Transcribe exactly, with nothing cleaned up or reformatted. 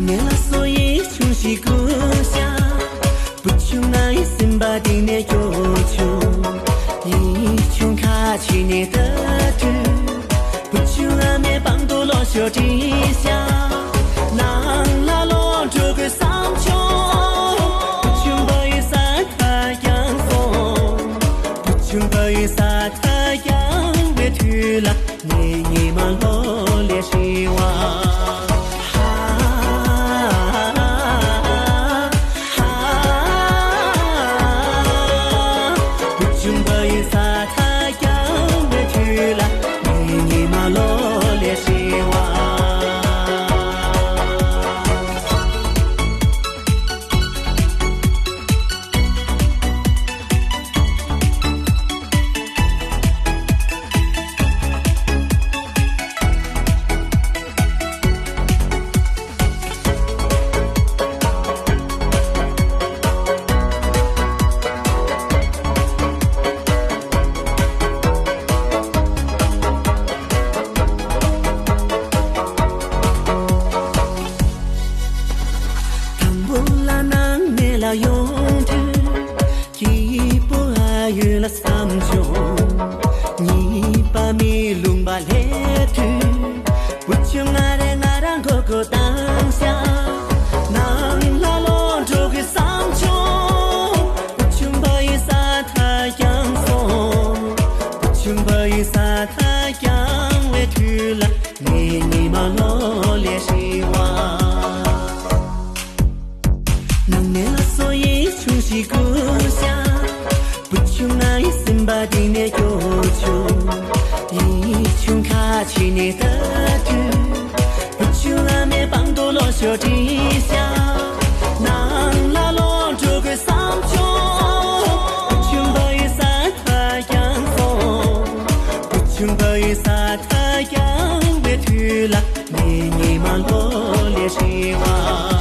ངན་ལ་སོ་ཡི་ཆུང་ཞིག་ཀུ་ཤ། བུ་ཆུང་ང་ཡི་སེམས་པ་དེ་ནས་སྐྱོ་ཆུང་། ཡིད་ཆུང་ཁ་ཆེ་ནས་ལྟ་དུས། བུ་ཆུང་ང་མེ་པང་དུ་ལོ་ཤོ་དྲི་ཤ། ནང་ལ་ལོ་འགྲོ་དགོས་བསམ་བྱུང་། བུ་ཆུང་བ་ཡི་ས་ཐག་ཀྱང་སོང་། བུ་ཆུང་བ་ཡི་ས་ཐག་ཀྱང་བའི་དུས་ལ། ངའི་ཉི་མ་ལོ་ལས་ཧྲིལ་བ། ཧ་ཧ། བུ་ཆུང་བ་ཡི་ས་ཐག་ཀྱང་བའི་དུས་ལ། ངའི་ཉི་མ་ལོ་ལས་ཧྲིལ་བ། དང་པོ་ལ་ནང་མེད་ལ་ཡོང་དུས། སྐྱིད་པོ་ཨ་ཡོད་ལ་བསམ་བྱུང་། གཉིས་པ་མི་ལུང་པ་སླེབས་དུས། བུ་ཆུང་ང་རེ་ང་རང་མགོ་སྐོར་བཏང་ཤག་ནང་ལ་ལོག་འགྲོ་དགོས་བསམ་བྱུང་། བུ་ཆུང་བ་ཡི་ས་ཐག་ཀྱང་སོང་། བུ་ཆུང་བ་ཡི་ས་ཐག་ཀྱང་བའི་དུས་ལ། ངའི་ཉི་མ་ལོ་ལས་ཧྲིལ་བ། ནང་མེད་ལ་སོ་ཡི་ཆུང་ཞིག་ཀུ་ཤ། བུ་ཆུང་ང་ཡི་སེམས་པ་དེ་ནས་སྐྱོ་ཆུང་། ཡིད་ཆུང་ཁ་ཆེ་ནས་ལྟ་དུས། བུ་ཆུང་ང་མེ་པང་དུ་ལོ་ཤོ་དྲི་ཤ། ནང་ལ་ལོག་འགྲོ་དགོས་བསམ་བྱུང་། བུ་ཆུང་བ་ཡི་ས་ཐག་ཀྱང་སོང་། བུ་ཆུང་བ་ཡི་ས་ཐག་ཀྱང་བའི་དུས་ལ། ངའི་ཉི་མ་ལོ་ལས་ཧྲིལ་བ།